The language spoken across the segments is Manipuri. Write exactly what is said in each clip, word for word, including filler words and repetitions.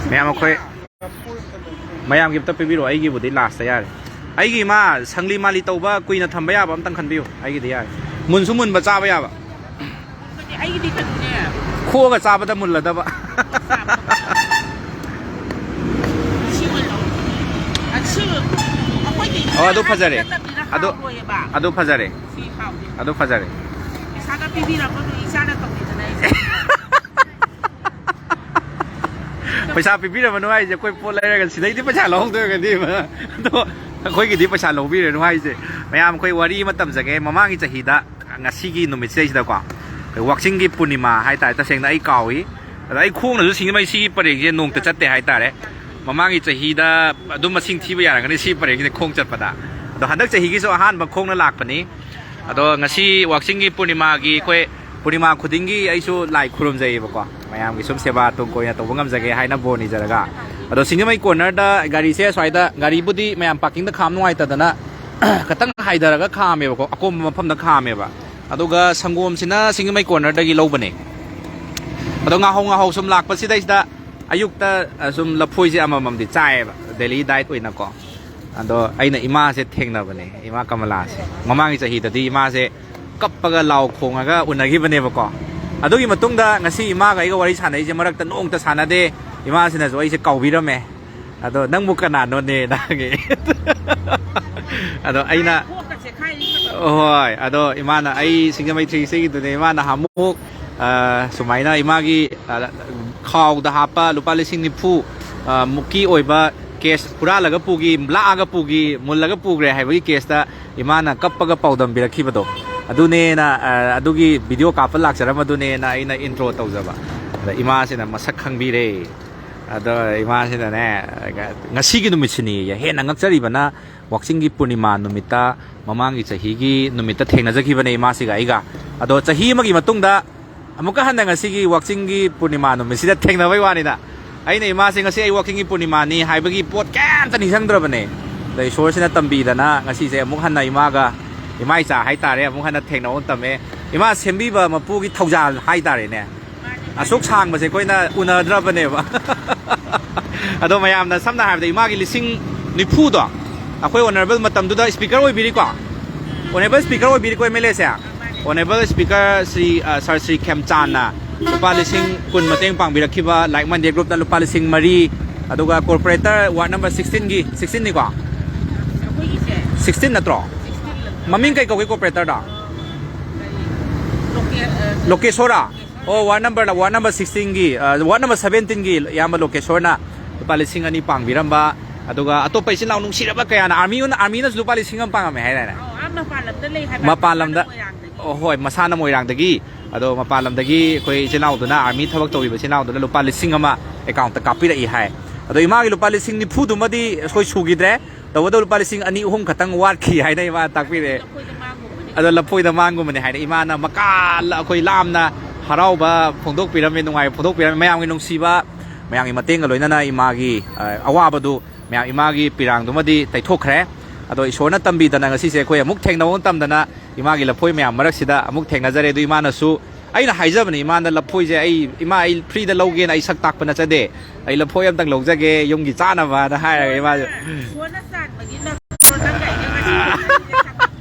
ꯃꯌꯥꯝ ꯑꯩꯈꯣꯏ, ꯃꯌꯥꯝꯒꯤ ꯑꯝꯇ ꯄꯤꯕꯤꯔꯛꯑꯣ, ꯑꯩꯒꯤꯕꯨꯗꯤ ꯂꯥꯁꯇ ꯌꯥꯔꯦ꯫ ꯑꯩꯒꯤ ꯏꯃꯥ ꯁꯪꯂꯤ ꯃꯥꯂꯤ ꯇꯧꯕ, ꯀꯨꯏꯅ ꯊꯝꯕ ꯌꯥꯕ ꯑꯝꯇꯪ ꯈꯟꯕꯤꯌꯨ, ꯑꯩꯒꯤꯗꯤ ꯌꯥꯔꯦ꯫ ꯃꯨꯟꯁꯨ ꯃꯨꯟꯕ, ꯆꯥꯕ ꯌꯥꯕ꯫ ꯑꯗꯨꯗꯤ ꯑꯩꯒꯤꯗꯤ ꯀꯩꯅꯣꯅꯦ꯫ ꯈꯣꯛꯑꯒ ꯆꯥꯕꯗ ꯃꯨꯜꯂꯗꯕ꯫ ꯁꯤ ꯑꯣꯏꯅ ꯂꯧꯔꯣ꯫ ꯑ, ꯁꯤ ꯑꯩꯈꯣꯏꯗꯤ ꯑꯣ, ꯑꯗꯨ ꯐꯖꯔꯦ꯫ ꯅꯠꯇꯕꯅꯤꯅ ꯑꯗꯨ, ꯍꯥꯎꯔꯣꯏꯌꯦꯕ꯫ ꯑꯗꯨ ꯐꯖꯔꯦ꯫ ꯁꯤ ꯍꯥꯎꯗꯦ꯫ ꯑꯗꯨ ꯐꯖꯔꯦ꯫ ꯄꯩꯁꯥꯒ ꯄꯤꯕꯤꯔꯛꯄꯗꯣ ꯏꯆꯥꯅ ꯇꯧꯕꯤꯗꯅ ꯑꯩꯁꯦ꯫ ꯄꯩꯁꯥ ꯄꯤꯕꯤꯔꯕꯅꯣ ꯍꯥꯏꯁꯦ, ꯑꯩꯈꯣꯏ ꯄꯣꯠ ꯂꯩꯔꯒ ꯁꯤꯗꯩꯗꯤ ꯄꯩꯁꯥ ꯂꯧꯍꯧꯗꯣꯏꯔꯒꯗꯤ꯫ ꯑꯗꯣ ꯑꯩꯈꯣꯏꯒꯤꯗꯤ ꯄꯩꯁꯥ ꯂꯧꯕꯤꯔꯅꯨ ꯍꯥꯏꯁꯦ꯫ ꯃꯌꯥꯝ, ꯑꯩꯈꯣꯏ ꯋꯥꯔꯤ ꯑꯃ ꯇꯝꯖꯒꯦ꯫ ꯃꯃꯥꯡꯒꯤ ꯆꯍꯤꯗ ꯉꯁꯤꯒꯤ ꯅꯨꯃꯤꯠꯁꯤꯗꯩꯁꯤꯗꯀꯣ, ꯑꯩꯈꯣꯏ ꯋꯥꯛꯆꯤꯡꯒꯤ ꯄꯨꯔꯅꯤꯃꯥ ꯍꯥꯏꯇꯥꯔꯦ, ꯇꯁꯦꯡꯅ ꯑꯩ ꯀꯥꯎꯏ꯫ ꯑꯗ ꯑꯩ ꯈꯣꯡꯅꯁꯨ ꯁꯤꯡꯖꯃꯩ ꯁꯤꯒꯤ ꯄꯔꯦꯡꯁꯦ ꯅꯣꯡꯇ ꯆꯠꯇꯦ ꯍꯥꯏꯇꯥꯔꯦ꯫ ꯃꯃꯥꯡꯒꯤ ꯆꯍꯤꯗ ꯑꯗꯨꯝ ꯃꯁꯤꯡ ꯊꯤꯕ ꯌꯥꯔꯒꯅꯤ ꯁꯤꯒꯤ ꯄꯔꯦꯡꯁꯤꯗ ꯈꯣꯡ ꯆꯠꯄꯗ꯫ ꯑꯗꯣ ꯍꯟꯗꯛ ꯆꯍꯤꯒꯤꯁꯨ ꯑꯍꯥꯟꯕ ꯈꯣꯡꯅ ꯂꯥꯛꯄꯅꯤ꯫ ꯑꯗꯣ ꯉꯁꯤ ꯋꯥꯛꯆꯤꯡꯒꯤ ꯄꯨꯔꯅꯤꯃꯥꯒꯤ, ꯑꯩꯈꯣꯏ ꯄꯨꯔꯅꯤꯃꯥ ꯈꯨꯗꯤꯡꯒꯤ ꯑꯩꯁꯨ ꯂꯥꯏ ꯈꯨꯔꯨꯝꯖꯩꯌꯦꯕꯀꯣ꯫ ꯃꯌꯥꯝꯒꯤ ꯁꯨꯝ ꯁꯦꯕꯥ ꯇꯨꯡ ꯀꯣꯏꯅ ꯇꯧꯕ ꯉꯝꯖꯒꯦ ꯍꯥꯏꯅ ꯕꯣꯔ ꯅꯤꯖꯔꯒ꯫ ꯑꯗꯣ ꯁꯤꯡꯖꯃꯩ ꯀꯣꯔꯅꯔꯗ ꯒꯥꯔꯤꯁꯦ ꯁ꯭ꯋꯥꯏꯗ, ꯒꯥꯔꯤꯕꯨꯗꯤ ꯃꯌꯥꯝ ꯄꯥꯔꯀꯤꯡꯗ ꯈꯥꯝ ꯅꯨꯡꯉꯥꯏꯇꯗꯅ ꯈꯤꯇꯪ ꯍꯥꯏꯊꯔꯒ ꯈꯥꯝꯃꯦꯕꯀꯣ, ꯑꯀꯣꯝꯕ ꯃꯐꯝꯗ ꯈꯥꯝꯃꯦꯕ꯫ ꯑꯗꯨꯒ ꯁꯪꯒꯣꯝꯁꯤꯅ ꯁꯤꯡꯖꯃꯩ ꯀꯣꯔꯅꯔꯗꯒꯤ ꯂꯧꯕꯅꯦ꯫ ꯑꯗꯣ ꯉꯥꯍꯧ ꯉꯥꯍꯧ ꯁꯨꯝ ꯂꯥꯛꯄꯁꯤꯗꯩꯁꯤꯗ ꯑꯌꯨꯛꯇ, ꯑ, ꯁꯨꯝ ꯂꯐꯣꯏꯁꯦ ꯑꯃꯃꯝꯗꯤ ꯆꯥꯏꯌꯦꯕ, ꯗꯦꯂꯤ ꯗꯥꯏꯠ ꯑꯣꯏꯅꯀꯣ꯫ ꯑꯗꯣ ꯑꯩꯅ ꯏꯃꯥꯁꯦ ꯊꯦꯡꯅꯕꯅꯦ, ꯏꯃꯥ ꯀꯃꯂꯥꯁꯦ꯫ ꯃꯃꯥꯡꯒꯤ ꯆꯍꯤꯗꯗꯤ ꯏꯃꯥꯁꯦ ꯀꯞꯄꯒ ꯂꯥꯎ ꯈꯣꯡꯉꯒ ꯎꯅꯈꯤꯕꯅꯦꯕꯀꯣ꯫ ꯑꯗꯨꯒꯤ ꯃꯇꯨꯡꯗ ꯉꯁꯤ ꯏꯃꯥꯒ ꯑꯩꯒ ꯋꯥꯔꯤ ꯁꯥꯟꯅꯔꯤꯁꯦ ꯃꯔꯛꯇ ꯅꯣꯡꯇ ꯁꯥꯟꯅꯗꯦ꯫ ꯏꯃꯥꯁꯤꯅꯁꯨ ꯑꯩꯁꯦ ꯀꯥꯎꯕꯤꯔꯝꯃꯦ꯫ ꯑꯗꯣ "ꯅꯪꯕꯨ ꯀꯅꯥꯅꯣꯅꯦ?" ꯅꯪꯒꯤ꯫ ꯑꯗꯣ ꯑꯩꯅ, ꯀꯣꯛꯀ ꯆꯦꯈꯥꯏꯔꯤ꯫ ꯍꯣꯏ, ꯑꯗꯣ ꯏꯃꯥꯅ, ꯑꯩ ꯁꯤꯡꯖꯃꯩ ꯊ꯭ꯔꯤ ꯁꯤꯒꯤꯗꯨꯅꯦ꯫ ꯏꯃꯥꯅ ꯅꯍꯥꯟꯃꯨꯛ, ꯑ, ꯁꯨꯃꯥꯏꯅ ꯏꯃꯥꯒꯤ, ꯑ, ꯈꯥꯎꯗ ꯍꯥꯞꯄ ꯂꯨꯄꯥ ꯂꯤꯁꯤꯡ ꯅꯤꯐꯨ, ꯑ, ꯃꯨꯛꯀꯤ ꯑꯣꯏꯕ ꯀꯦꯁ ꯍꯨꯔꯥꯜꯂꯒ ꯄꯨꯈꯤ, ꯂꯥꯛꯑꯒ ꯄꯨꯈꯤ, ꯃꯨꯜꯂꯒ ꯄꯨꯈ꯭ꯔꯦ ꯍꯥꯏꯕꯒꯤ ꯀꯦꯁꯇ ꯏꯃꯥꯅ ꯀꯞꯄꯒ ꯄꯥꯎꯗꯝꯕꯤꯔꯛꯈꯤꯕꯗꯣ, ꯑꯗꯨꯅꯦꯅ, ꯑ, ꯑꯗꯨꯒꯤ ꯚꯤꯗꯤꯑꯣ ꯀꯥꯞꯄ ꯂꯥꯛꯆꯔꯝꯕꯗꯨꯅꯦꯅ ꯑꯩꯅ ꯏꯟꯇ꯭ꯔꯣ ꯇꯧꯖꯕ꯫ ꯑꯗ ꯏꯃꯥꯁꯤꯅ ꯃꯁꯛ ꯈꯪꯕꯤꯔꯦ꯫ ꯑꯗꯣ ꯏꯃꯥꯁꯤꯅꯅꯦ, ꯉꯁꯤꯒꯤ ꯅꯨꯃꯤꯠꯁꯤꯅꯤ ꯍꯦꯟꯅ ꯉꯛꯆꯔꯤꯕꯅ, ꯋꯥꯛꯆꯤꯡꯒꯤ ꯄꯨꯔꯅꯤꯃꯥ ꯅꯨꯃꯤꯠꯇ, ꯃꯃꯥꯡꯒꯤ ꯆꯍꯤꯒꯤ ꯅꯨꯃꯤꯠꯇ ꯊꯦꯡꯅꯖꯈꯤꯕꯅꯦ ꯏꯃꯥꯁꯤꯒ ꯑꯩꯒ꯫ ꯑꯗꯣ ꯆꯍꯤ ꯑꯃꯒꯤ ꯃꯇꯨꯡꯗ ꯑꯃꯨꯛꯀ ꯍꯟꯅ ꯉꯁꯤꯒꯤ ꯋꯥꯛꯆꯤꯡꯒꯤ ꯄꯨꯔꯅꯤꯃꯥ ꯅꯨꯃꯤꯠꯁꯤꯗ ꯊꯦꯡꯅꯕꯩ ꯋꯥꯅꯤꯗ꯫ ꯑꯩꯅ ꯏꯃꯥꯁꯦ ꯉꯁꯤ ꯑꯩ ꯋꯥꯛꯆꯤꯡꯒꯤ ꯄꯨꯔꯅꯤꯃꯥꯅꯤ ꯍꯥꯏꯕꯒꯤ ꯄꯣꯠ ꯀꯩꯝꯇ ꯅꯤꯡꯁꯤꯡꯗ꯭ꯔꯕꯅꯦ꯫ ꯑꯗ ꯏꯁꯣꯔꯁꯤꯅ ꯇꯝꯕꯤꯗꯅ ꯉꯁꯤꯁꯦ ꯑꯃꯨꯛ ꯍꯟꯅ ꯏꯃꯥꯒ, ꯏꯃꯥ ꯏꯆꯥ ꯍꯥꯏꯇꯥꯔꯦ, ꯑꯃꯨꯛ ꯍꯟꯅ ꯊꯦꯡꯅꯕ ꯇꯝꯃꯦ꯫ ꯏꯃꯥ ꯁꯦꯝꯕꯤꯕ ꯃꯄꯨꯒꯤ ꯊꯧꯖꯥꯜ ꯍꯥꯏꯇꯥꯔꯦꯅꯦ꯫ ꯑꯁꯨꯛ ꯁꯥꯡꯕꯁꯦ ꯑꯩꯈꯣꯏꯅ ꯎꯅꯗ꯭ꯔꯕꯅꯦꯕ꯫ ꯑꯗꯣ ꯃꯌꯥꯝꯅ ꯁꯝꯅ ꯍꯥꯏꯔꯕꯗ ꯏꯃꯥꯒꯤ ꯂꯤꯁꯤꯡ ꯅꯤꯐꯨꯗꯣ ꯑꯩꯈꯣꯏ ꯑꯣꯅꯔꯦꯕꯜ ꯃꯇꯝꯗꯨꯗ ꯁ꯭ꯄꯤꯀꯔ ꯑꯣꯏꯕꯤꯔꯤꯀꯣ, ꯑꯣꯅꯔꯦꯕꯜ ꯁ꯭ꯄꯤꯀꯔ ꯑꯣꯏꯕꯤꯔꯤꯀꯣ ꯑꯦꯝ ꯑꯦꯜ ꯑꯦꯁꯦ, ꯑꯣꯅꯔꯦꯕꯜ ꯁ꯭ꯄꯤꯀꯔ ꯁ꯭ꯔꯤ, ꯑ, ꯁꯥꯔ ꯁ꯭ꯔꯤ ꯈꯦꯝꯆꯥꯟꯅ ꯂꯨꯄꯥ ꯂꯤꯁꯤꯡ ꯀꯨꯟ ꯃꯇꯦꯡ ꯄꯥꯡꯕꯤꯔꯛꯈꯤꯕ, ꯂꯥꯏꯛ ꯃꯟꯗꯦ ꯒ꯭ꯔꯨꯞꯅ ꯂꯨꯄꯥ ꯂꯤꯁꯤꯡ ꯃꯔꯤ, ꯑꯗꯨꯒ ꯀꯣꯔꯄꯣꯔꯦꯇꯔ ꯋꯥꯔꯗ ꯅꯝꯕꯔ ꯁꯤꯛꯁꯇꯤꯟꯒꯤ, ꯁꯤꯛꯁꯇꯤꯟꯅꯤꯀꯣ, ꯁꯤꯛꯁꯇꯤꯟ ꯅꯠꯇ꯭ꯔꯣ? ꯃꯃꯤꯡ ꯀꯩ ꯀꯧꯒꯦ ꯀꯣꯔꯄꯣꯔꯦꯇꯔꯗꯣ? ꯂꯣꯀꯦꯁꯣꯔꯥ? ꯑꯣ, ꯋꯥꯔꯗ ꯅꯝꯕꯔ, ꯋꯥꯔꯗ ꯅꯝꯕꯔ ꯁꯤꯛꯁꯇꯤꯟꯒꯤ, ꯑ, ꯋꯥꯔꯗ ꯅꯝꯕꯔ ꯁꯕꯦꯟꯇꯤꯟꯒꯤ ꯏꯌꯥꯝꯕ ꯂꯣꯀꯦꯁꯣꯔꯅ ꯂꯨꯄꯥ ꯂꯤꯁꯤꯡ ꯑꯅꯤ ꯄꯥꯡꯕꯤꯔꯝꯕ, ꯑꯗꯨꯒ ꯑꯇꯣꯞꯄ ꯏꯆꯤꯜ ꯏꯅꯥꯎ ꯅꯨꯡꯁꯤꯔꯕ ꯀꯌꯥꯅ, ꯑꯥꯔꯃꯤ, ꯑꯥꯔꯃꯤꯅꯁꯨ ꯂꯨꯄꯥ ꯂꯤꯁꯤꯡ ꯑꯃ ꯄꯥꯡꯉꯝꯃꯦ ꯍꯥꯏꯗꯥꯏꯅꯦ? ꯑꯧ, ꯑꯥ, ꯃꯄꯥꯟ ꯂꯝꯗ ꯂꯩ ꯍꯥꯏꯕ, ꯃꯄꯥꯟ ꯂꯝꯗ꯫ ꯃꯣꯏꯔꯥꯡꯗꯒꯤ꯫ ꯑꯣ, ꯍꯣꯏ, ꯃꯁꯥꯅ ꯃꯣꯏꯔꯥꯡꯗꯒꯤ꯫ ꯑꯗꯣ ꯃꯄꯥꯟ ꯂꯝꯗꯒꯤ ꯑꯩꯈꯣꯏ ꯏꯆꯤꯜ ꯏꯅꯥꯎꯗꯨꯅ, ꯑꯥꯔꯃꯤ ꯊꯕꯛ ꯇꯧꯔꯤꯕ ꯏꯆꯤꯜ ꯏꯅꯥꯎꯗꯨꯅ ꯂꯨꯄꯥ ꯂꯤꯁꯤꯡ ꯑꯃ ꯑꯦꯀꯥꯎꯟꯠꯇ ꯀꯥꯞꯄꯤꯔꯛꯏ ꯍꯥꯏ꯫ ꯑꯗꯣ ꯏꯃꯥꯒꯤ ꯂꯨꯄꯥ ꯂꯤꯁꯤꯡ ꯅꯤꯐꯨꯗꯨꯃꯗꯤ ꯑꯩꯈꯣꯏ ꯁꯨꯈꯤꯗ꯭ꯔꯦ꯫ ꯇꯧꯕꯇꯕꯨ ꯂꯨꯄꯥ ꯂꯤꯁꯤꯡ ꯑꯅꯤ ꯑꯍꯨꯝ ꯈꯛꯇꯪ ꯋꯥꯠꯈꯤ ꯍꯥꯏꯅ ꯏꯃꯥꯅ ꯇꯥꯛꯄꯤꯔꯛꯑꯦ꯫ ꯑꯗꯣ ꯂꯐꯣꯏꯗ ꯃꯥꯡꯒꯨꯝꯕꯅꯦ ꯍꯥꯏꯅ ꯏꯃꯥꯅ ꯃꯀꯥ ꯑꯩꯈꯣꯏ ꯂꯥꯝꯅ ꯍꯔꯥꯎꯕ ꯐꯣꯡꯗꯣꯛꯄꯤꯔꯝꯃꯤ, ꯅꯨꯡꯉꯥꯏꯕ ꯐꯣꯡꯗꯣꯛꯄꯤꯔꯝꯃꯤ꯫ ꯃꯌꯥꯝꯒꯤ ꯅꯨꯡꯁꯤꯕ, ꯃꯌꯥꯝꯒꯤ ꯃꯇꯦꯡꯒ ꯂꯣꯏꯅꯅ ꯏꯃꯥꯒꯤ, ꯑ, ꯑꯋꯥꯕꯗꯨ ꯃꯌꯥꯝ ꯏꯃꯥꯒꯤ ꯄꯤꯔꯥꯡꯗꯨꯃꯗꯤ ꯇꯩꯊꯣꯛꯈ꯭ꯔꯦ꯫ ꯑꯗꯣ ꯏꯁꯣꯔꯅ ꯇꯝꯕꯤꯗꯅ ꯉꯁꯤꯁꯦ ꯑꯩꯈꯣꯏ ꯑꯃꯨꯛ ꯊꯦꯡꯅꯕ ꯃꯇꯝꯗꯅ ꯏꯃꯥꯒꯤ ꯂꯐꯣꯏ ꯃꯌꯥꯝ ꯃꯔꯛꯁꯤꯗ ꯑꯃꯨꯛ ꯊꯦꯡꯅꯖꯔꯦ꯫ ꯑꯗꯨ ꯏꯃꯥꯅꯁꯨ, ꯑꯩꯅ ꯍꯥꯏꯖꯕꯅꯦ ꯏꯃꯥꯅ, "ꯂꯐꯣꯏꯁꯦ ꯑꯩ, ꯏꯃꯥ, ꯑꯩ ꯐ꯭ꯔꯤꯗ ꯂꯧꯒꯦꯅ ꯑꯩ ꯁꯛ ꯇꯥꯛꯄ ꯅꯠꯆꯗꯦ, ꯑꯩ ꯂꯐꯣꯏ ꯑꯝꯇꯪ ꯂꯧꯖꯒꯦ ꯌꯨꯝꯒꯤ ꯆꯥꯅꯕꯅ" ꯍꯥꯏꯔꯒ ꯏꯃꯥꯁꯦ꯫ ꯏꯁꯣꯔꯅ ꯆꯥꯟꯕꯒꯤ ꯅꯪ ꯅꯪꯒ ꯑꯩꯒ ꯉꯁꯤ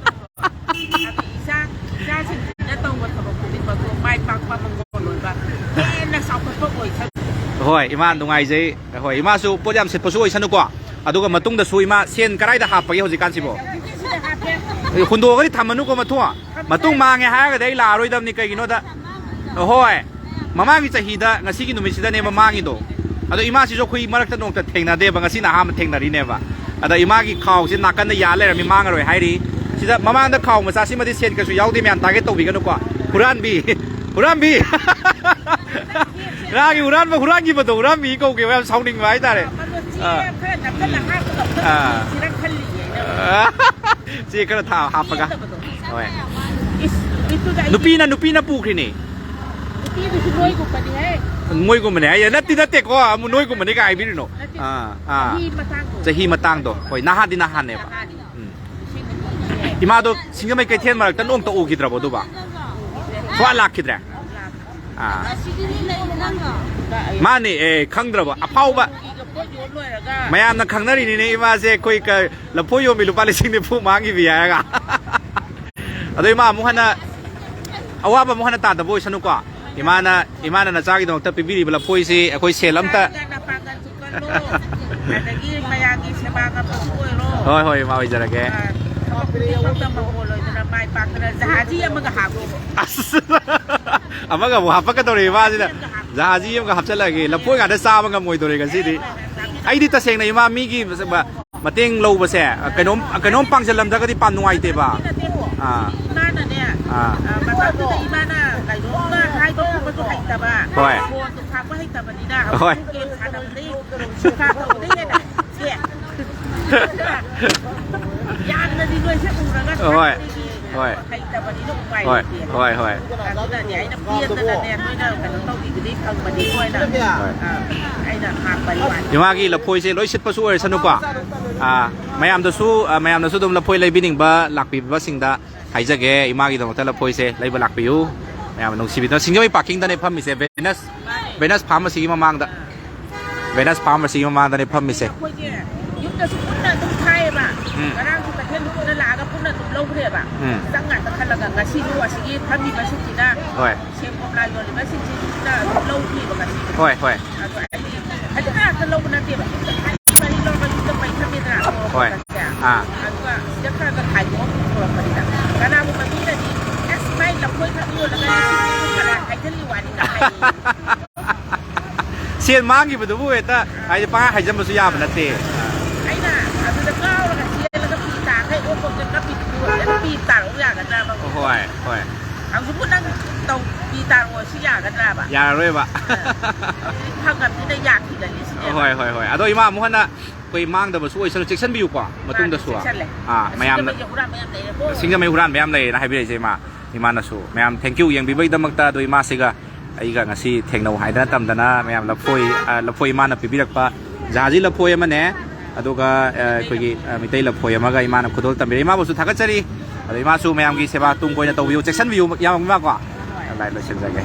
ꯑꯗꯣ ꯏꯆꯥ, ꯏꯆꯥꯁꯤꯡꯁꯤꯅ ꯇꯧꯕ ꯊꯕꯛ ꯈꯨꯗꯤꯡꯃꯛꯇꯣ ꯃꯥꯏ ꯄꯥꯛꯄ, ꯃꯪꯒꯣꯜ ꯑꯣꯏꯕ, ꯍꯦꯟꯅ ꯆꯥꯎꯈꯠꯄ ꯑꯣꯏꯁꯅꯨ꯫ ꯍꯣꯏ, ꯏꯃꯥ, ꯅꯨꯡꯉꯥꯏꯖꯩ꯫ ꯍꯣꯏ, ꯏꯃꯥꯁꯨ ꯄꯣꯠ ꯌꯥꯝ ꯁꯤꯠꯄꯁꯨ ꯑꯣꯏꯁꯅꯨꯀꯣ꯫ ꯑꯗꯨꯒ ꯃꯇꯨꯡꯗꯁꯨ ꯏꯃꯥ ꯁꯦꯟ ꯀꯗꯥꯏꯗ ꯍꯥꯞꯄꯒꯦ ꯍꯧꯖꯤꯛꯀꯥꯟꯁꯤꯕꯣ? ꯁꯤꯗ ꯍꯥꯞꯄꯦ꯫ ꯍꯨꯟꯗꯣꯛꯑꯒꯗꯤ ꯊꯝꯃꯅꯨꯀꯣ ꯃꯇꯨꯡ꯫ ꯃꯇꯨꯡ ꯃꯥꯡꯉꯦ ꯍꯥꯏꯔꯒꯗꯤ ꯑꯩ ꯂꯥꯛꯑꯔꯣꯏꯗꯕꯅꯤ꯫ ꯀꯩꯒꯤꯅꯣꯗ, ꯍꯣꯏ, ꯃꯃꯥꯡꯒꯤ ꯆꯍꯤꯗ ꯉꯁꯤꯒꯤ ꯅꯨꯃꯤꯠꯁꯤꯗꯅꯦꯕ ꯃꯥꯡꯉꯤꯗꯣ꯫ ꯑꯗꯣ ꯏꯃꯥꯁꯤꯁꯨ ꯑꯩꯈꯣꯏ ꯃꯔꯛꯇ ꯅꯣꯡꯃꯇ ꯊꯦꯡꯅꯗꯦꯕ, ꯉꯁꯤꯅ ꯑꯍꯥꯟꯕ ꯊꯦꯡꯅꯔꯤꯅꯦꯕ꯫ ꯑꯗ ꯏꯃꯥꯒꯤ ꯈꯥꯎꯁꯦ ꯅꯥꯀꯟꯗ ꯌꯥ ꯂꯩꯔꯝꯃꯤ, ꯃꯥꯡꯉꯔꯣꯏ ꯍꯥꯏꯔꯤ꯫ ꯁꯤꯗ ꯃꯃꯥꯡꯗ ꯈꯥꯎ ꯃꯆꯥꯁꯤꯃꯗꯤ ꯁꯦꯟ ꯀꯩꯁꯨ ꯌꯥꯎꯗꯦ, ꯃꯌꯥꯝ ꯇꯥꯔꯒꯦꯠ ꯇꯧꯕꯤꯒꯅꯨꯀꯣ꯫ ꯍꯨꯔꯥꯟꯕꯤ! ꯍꯨꯔꯥꯟꯕꯤ! ꯉꯔꯥꯡꯒꯤ ꯍꯨꯔꯥꯟꯕ, ꯍꯨꯔꯥꯟꯈꯤꯕꯗꯣ ꯍꯨꯔꯥꯟꯕꯤ ꯀꯧꯒꯦꯕ, ꯌꯥꯝ ꯁꯥꯎꯅꯤꯡꯕ ꯍꯥꯏꯇꯥꯔꯦ꯫ ꯑꯥ꯫ ꯑꯥ꯫ ꯆꯦ ꯈꯔ ꯊꯥ ꯍꯥꯞꯄꯒ꯫ ꯍꯣꯏ꯫ ꯏꯁ, ꯅꯨꯃꯤꯠꯇꯨꯗ ꯑꯩ ꯅꯨꯄꯤꯅ, ꯅꯨꯄꯤꯅ ꯄꯨꯈ꯭ꯔꯤꯅꯦ꯫ ꯅꯨꯄꯤꯗꯨꯁꯨ ꯅꯣꯏꯒꯨꯝꯕꯅꯤꯍꯦ꯫ ꯃꯣꯏꯒꯨꯝꯕꯅꯦ ꯍꯥꯏꯌꯦ꯫ ꯅꯠꯇꯦ, ꯅꯠꯇꯦꯀꯣ꯫ ꯑꯃꯨꯛ ꯅꯣꯏꯒꯨꯝꯕꯅꯦ ꯀꯥꯏ ꯍꯥꯏꯕꯤꯔꯤꯅꯣ? ꯅꯠꯇꯦ꯫ ꯑꯥ, ꯑꯥ꯫ ꯆꯍꯤ ꯃꯇꯥꯡꯗꯣ꯫ ꯆꯍꯤ ꯃꯇꯥꯡꯗꯣ꯫ ꯍꯣꯏ, ꯅꯍꯥꯗꯤ ꯅꯍꯥꯅꯦꯕ꯫ ꯅꯍꯥꯅꯤ꯫ ꯎꯝ꯫ ꯏꯃꯥꯗꯣ ꯁꯤꯡꯖꯃꯩ ꯀꯩꯊꯦꯜ ꯃꯔꯛꯇ ꯅꯣꯡꯇ ꯎꯈꯤꯗ꯭ꯔꯕꯣ ꯑꯗꯨꯕꯣ? ꯁꯨꯡꯂꯥꯛ ꯂꯥꯛꯈꯤꯗ꯭ꯔꯦ? ꯑꯥ꯫ ꯑꯁꯤꯒꯤ ꯃꯤ ꯂꯩꯔꯦ ꯅꯪ꯫ ꯃꯥꯅꯦ, ꯑꯦ, ꯈꯪꯗ꯭ꯔꯕ? ꯑꯐꯥꯎꯕ꯫ ꯄꯣꯠ ꯌꯣꯟ ꯂꯣꯏꯔꯒ꯫ ꯃꯌꯥꯝꯅ ꯈꯪꯅꯔꯤꯅꯤꯅꯦ, ꯏꯃꯥꯁꯦ ꯑꯩꯈꯣꯏ ꯀ-, ꯂꯐꯣꯏ ꯌꯣꯟꯕꯤ ꯂꯨꯄꯥ ꯂꯤꯁꯤꯡ ꯅꯤꯐꯨ ꯃꯥꯡꯈꯤꯕꯤ ꯍꯥꯏꯔꯒ꯫ ꯑꯗꯣ ꯏꯃꯥ, ꯑꯃꯨꯛ ꯍꯟꯅ ꯑꯋꯥꯕ ꯑꯃꯨꯛ ꯍꯟꯅ ꯇꯥꯗꯕ ꯑꯣꯏꯁꯅꯨꯀꯣ꯫ ꯏꯃꯥꯅ, ꯏꯃꯥꯅ ꯅꯆꯥꯒꯤꯗꯃꯛꯇ ꯄꯤꯕꯤꯔꯤꯕ ꯂꯐꯣꯏꯁꯤ ꯑꯩꯈꯣꯏ ꯁꯦꯜ ꯑꯝꯇ ꯅꯆꯥꯒꯤ ꯅꯄꯥꯡꯒꯜꯁꯨ ꯀꯜꯂꯣ꯫ ꯑꯗꯒꯤ ꯃꯌꯥꯝꯒꯤ ꯁꯦꯕꯥ ꯀꯟꯕꯁꯨ ꯑꯣꯏꯔꯣ꯫ ꯍꯣꯏ, ꯍꯣꯏ, ꯏꯃꯥ, ꯑꯣꯏꯖꯔꯒꯦ꯫ ꯑ, ꯊꯕꯛ ꯈꯨꯗꯤꯡꯃꯛꯇ ꯃꯪꯒꯣꯜ ꯑꯣꯏꯗꯅ ꯃꯥꯏ ꯄꯥꯛꯇꯅ ꯖꯍꯥꯖꯤ ꯑꯃꯒ ꯍꯥꯞꯄꯣ꯫ ꯑꯁ! ꯑꯃꯒ ꯑꯃꯨꯛ ꯍꯥꯞꯄꯛꯀꯗꯧꯔꯦ ꯏꯃꯥꯁꯤꯅ꯫ ꯖꯍꯥꯖꯤ ꯑꯃꯒ ꯍꯥꯞꯆꯜꯂꯛꯑꯒꯦ꯫ ꯂꯐꯣꯏ ꯉꯥꯛꯇ ꯆꯥꯕ ꯉꯝꯃꯣꯏꯗꯧꯔꯦ ꯉꯁꯤꯗꯤ꯫ ꯑꯩꯗꯤ ꯇꯁꯦꯡꯅ ꯏꯃꯥ ꯃꯤꯒꯤ ꯃꯇꯦꯡ ꯂꯧꯕꯁꯦ, ꯀꯩꯅꯣꯝ, ꯀꯩꯅꯣꯝ ꯄꯥꯡꯁꯤꯜꯂꯝꯗ꯭ꯔꯒꯗꯤ ꯄꯥꯝ ꯅꯨꯡꯉꯥꯏꯇꯦꯕ꯫ ꯑꯥ꯫ ꯏꯃꯥꯅꯅꯦ, ꯑꯥ꯫ ꯑ, ꯃꯇꯝꯗꯨꯗ ꯏꯃꯥꯅ ꯀꯩꯅꯣꯝꯒ ꯍꯥꯏꯕ ꯈꯣꯠꯄꯁꯨ ꯍꯩꯇꯕ, ꯍꯣꯏ꯫ ꯐꯣꯟꯗꯨ ꯈꯥꯛꯄ ꯍꯩꯇꯕꯅꯤꯅ, ꯍꯣꯏ꯫ ꯍꯧꯖꯤꯛ ꯒꯦꯝ ꯁꯥꯟꯅꯕꯗꯩ, ꯐꯤꯐꯥ ꯇꯧꯕꯗꯩ ꯍꯦꯟꯅ ꯁꯦ꯫ ꯌꯥꯝꯅꯗꯤ ꯅꯣꯏꯁꯦ ꯎꯔꯒ ꯍꯣꯏ꯫ ꯊꯥꯏꯅꯒꯤ ꯍꯣꯏ꯫ ꯍꯩꯇꯕꯅꯤꯅ ꯎꯄꯥꯏ ꯍꯣꯏ꯫ ꯂꯩꯇꯦ꯫ ꯍꯣꯏ, ꯍꯣꯏ꯫ ꯑꯗꯨꯅꯅꯦ ꯑꯩꯅ ꯄꯦꯟꯗꯅꯅꯦ, ꯅꯣꯏꯅ ꯀꯩꯅꯣ ꯇꯧꯕꯤꯕꯗꯩ ꯐꯪꯕꯅꯤ ꯍꯣꯏꯅ꯫ ꯍꯣꯏ꯫ ꯑ, ꯑꯩꯅ ꯍꯥꯞꯄꯒꯤ ꯋꯥꯅꯤ꯫ ꯏꯃꯥꯒꯤ ꯂꯐꯣꯏꯁꯦ ꯂꯣꯏ ꯁꯤꯠꯄꯁꯨ ꯑꯣꯏꯔꯁꯅꯨꯀꯣ꯫ ꯑꯥ, ꯃꯌꯥꯝꯗꯁꯨ, ꯑ, ꯃꯌꯥꯝꯗꯁꯨ ꯑꯗꯨꯝ ꯂꯐꯣꯏ ꯂꯩꯕꯤꯅꯤꯡꯕ ꯂꯥꯛꯄꯤꯕꯁꯤꯡꯗ ꯍꯥꯏꯖꯒꯦ, ꯏꯃꯥꯒꯤꯗꯃꯛꯇ ꯂꯐꯣꯏꯁꯦ ꯂꯩꯕ ꯂꯥꯛꯄꯤꯌꯨ꯫ ꯃꯌꯥꯝ ꯅꯨꯡꯁꯤꯕꯤꯗꯅ ꯁꯤꯡꯖꯃꯩ ꯄꯥꯔꯀꯤꯡꯗꯅꯦ ꯐꯝꯃꯤꯁꯦ, ꯚꯦꯅꯁ, ꯚꯦꯅꯁ ꯐꯥꯔꯃꯥꯁꯤꯒꯤ ꯃꯃꯥꯡꯗ꯫ ꯚꯦꯅꯁ ꯐꯥꯔꯃꯥꯁꯤꯒꯤ ꯃꯃꯥꯡꯗꯅꯦ ꯐꯝꯃꯤꯁꯦ꯫ ꯑꯩꯈꯣꯏꯁꯦ ꯌꯨꯝꯗꯁꯨ ꯄꯨꯟꯅ ꯑꯗꯨꯝ ꯊꯥꯏꯌꯦꯕ꯫ ꯎꯝ꯫ ꯉꯔꯥꯡꯁꯨ ꯀꯩꯊꯦꯜ ꯄꯨꯟꯅ ꯂꯥꯛꯑꯒ ꯄꯨꯟꯅ ꯑꯗꯨꯝ ꯂꯧꯈ꯭ꯔꯦꯕ꯫ ꯎꯝ꯫ ꯆꯪ ꯉꯥꯛꯇ ꯈꯜꯂꯒ ꯉꯁꯤꯁꯨ ꯑꯁꯤꯒꯤ ꯐꯝꯃꯤꯕꯁꯤꯡꯁꯤꯅ ꯍꯣꯏ꯫ ꯁꯦꯝ ꯀꯣꯝꯂꯥ ꯌꯣꯜꯂꯤꯕꯁꯤꯡꯁꯤꯅ ꯑꯗꯨꯝ ꯂꯧꯈꯤꯕ ꯉꯁꯤ꯫ ꯍꯣꯏ, ꯍꯣꯏ꯫ ꯑꯗꯣ ꯑꯩꯗꯤ ꯐꯖꯅ ꯉꯥꯛꯇ ꯂꯧꯕ ꯅꯠꯇꯦꯕ꯫ ꯌꯨꯝꯗ ꯊꯥꯏ ꯃꯔꯤ ꯂꯧꯔꯒ ꯌꯨꯝꯗ ꯄꯩ ꯊꯝꯃꯦꯗꯅ꯫ ꯍꯣꯏ꯫ ꯑꯥ꯫ ꯑꯗꯨꯒ ꯁꯤꯗ ꯈꯔ ꯈꯔ ꯈꯥꯏꯗꯣꯛꯑ ꯄꯨꯊꯣꯔꯛꯄꯅꯤꯗ꯫ ꯀꯅꯥꯒꯨꯝꯕ ꯃꯤꯅꯗꯤ, "ꯑꯁ, ꯃꯥꯏ ꯂꯐꯣꯏ ꯈꯛ ꯌꯣꯜꯂꯒ ꯂꯤꯁꯤꯡ ꯅꯤꯐꯨ ꯈꯔ ꯍꯥꯏꯖꯜꯂꯤ ꯋꯥꯅꯤꯗ" ꯍꯥꯏꯌꯦ꯫ ꯁꯦꯟ ꯃꯥꯡꯈꯤꯕꯗꯨꯕꯨ ꯍꯦꯛꯇ ꯍꯥꯏꯗꯤ ꯄꯪꯍꯥꯏ ꯍꯥꯏꯖꯟꯕꯁꯨ ꯌꯥꯕ ꯅꯠꯇꯦ꯫ ꯑꯩꯅ ꯑꯗꯨꯗ ꯉꯥꯎꯔꯒ ꯆꯦꯜꯂꯒ ꯄꯤ ꯇꯥꯈꯩ ꯑꯣꯛ ꯀꯣꯛꯇ ꯀꯞꯄꯤꯗꯨꯕꯨ ꯍꯦꯛꯇ ꯄꯤ ꯇꯥꯔꯛꯎ ꯌꯥꯒꯗ꯭ꯔꯕ? ꯍꯣꯏ, ꯍꯣꯏ꯫ ꯍꯧꯖꯤꯛꯄꯨ ꯅꯪ ꯇꯧ-, ꯄꯤ ꯇꯥꯔꯛꯑꯣ ꯁꯤ ꯌꯥꯒꯗ꯭ꯔꯕ? ꯌꯥꯔꯔꯣꯏꯕ꯫ ꯑ, ꯍꯧꯖꯤꯛ ꯐꯪꯉꯕꯅꯤꯅ ꯌꯥꯈꯤꯒꯅꯤ ꯁꯤꯅꯦꯕ꯫ ꯍꯣꯏ, ꯍꯣꯏ, ꯍꯣꯏ꯫ ꯑꯗꯣ ꯏꯃꯥ, ꯑꯃꯨꯛ ꯍꯟꯅ ꯑꯩꯈꯣꯏ ꯃꯥꯡꯗꯕꯁꯨ ꯑꯣꯏꯁꯅꯨ, ꯆꯦꯛꯁꯤꯟꯕꯤꯌꯨꯀꯣ ꯃꯇꯨꯡꯗꯁꯨ꯫ ꯃꯥꯅꯤ, ꯆꯦꯛꯁꯜꯂꯦ꯫ ꯑꯥ, ꯃꯌꯥꯝꯅ ꯁꯤꯡꯖꯃꯩꯁꯦ ꯍꯨꯔꯥꯟꯕ ꯌꯥꯝ ꯂꯩꯔꯦꯀꯣ꯫ ꯁꯤꯡꯖꯃꯩ ꯍꯨꯔꯥꯟꯕ ꯌꯥꯝ ꯂꯩꯔꯦꯅ ꯍꯥꯏꯕꯤꯔꯛꯏꯁꯦ ꯏꯃꯥ, ꯏꯃꯥꯅꯁꯨ꯫ ꯃꯌꯥꯝ thank you ꯌꯦꯡꯕꯤꯕꯒꯤꯗꯃꯛꯇ꯫ ꯑꯗꯣ ꯏꯃꯥꯁꯤꯒ ꯑꯩꯒ ꯉꯁꯤ ꯊꯦꯡꯅꯧ ꯍꯥꯏꯗꯅ ꯇꯝꯗꯅ ꯃꯌꯥꯝ ꯂꯐꯣꯏ, ꯑ, ꯂꯐꯣꯏ ꯏꯃꯥꯅ ꯄꯤꯕꯤꯔꯛꯄ ꯖꯍꯥꯖꯤ ꯂꯐꯣꯏ ꯑꯃꯅꯦ, ꯑꯗꯨꯒ, ꯑ, ꯑꯩꯈꯣꯏꯒꯤ, ꯑ, ꯃꯤꯇꯩ ꯂꯐꯣꯏ ꯑꯃꯒ ꯏꯃꯥꯅ ꯈꯨꯗꯣꯜ ꯇꯝꯕꯤꯔꯛꯏ꯫ ꯏꯃꯥꯕꯨꯁꯨ ꯊꯥꯒꯠꯆꯔꯤ꯫ ꯑꯗꯣ ꯏꯃꯥꯁꯨ ꯃꯌꯥꯝꯒꯤ ꯁꯦꯕꯥ ꯇꯨꯡ ꯀꯣꯏꯅ ꯇꯧꯕꯤꯌꯨ, ꯆꯦꯛꯁꯤꯟꯕꯤꯌꯨ, ꯏꯃꯥ ꯀꯣ꯫ ꯂꯥꯏ ꯂꯣꯏꯁꯤꯟꯖꯒꯦ꯫